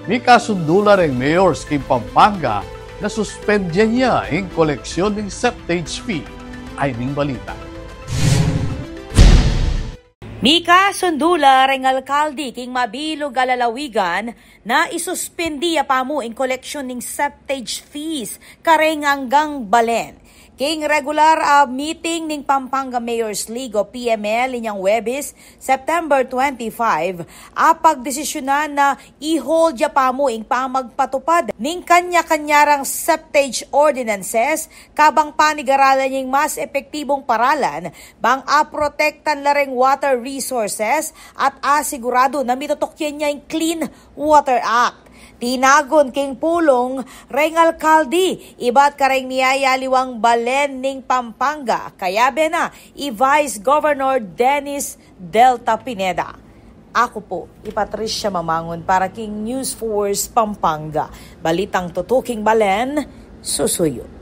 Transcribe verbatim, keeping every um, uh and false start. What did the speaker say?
Mikasundu la reng mayors king Pampanga na suspendyan ya ing koleksyon ning septage fee. Ay ning balita. Mikasundu la reng alkalde king mabilug a lalawigan na isuspendi ya pamu ing koleksyon ning septage fees kareng anggang balen. King regular a meeting ning Pampanga Mayors League o P M L inyang Huwebes, September twenty-five, apagdesisyunan na i-hold ya pamu ing pamagpatupad ning kanya-kanya rang septage ordinances, kabang panigaralan ya ing mas epektibung paralan bang aprotektan la reng water resources at asiguradu na mitutukian ya ing Clean Water Act. Tinagun king pulung reng alkalde ibat kareng miyayaliwang balen ning Pampanga, kayabe na i Vice Governor Dennis Delta Pineda. Aku pu i Patricia Mamangun para king News Force Pampanga. Balitang tutuking balen, susuyu.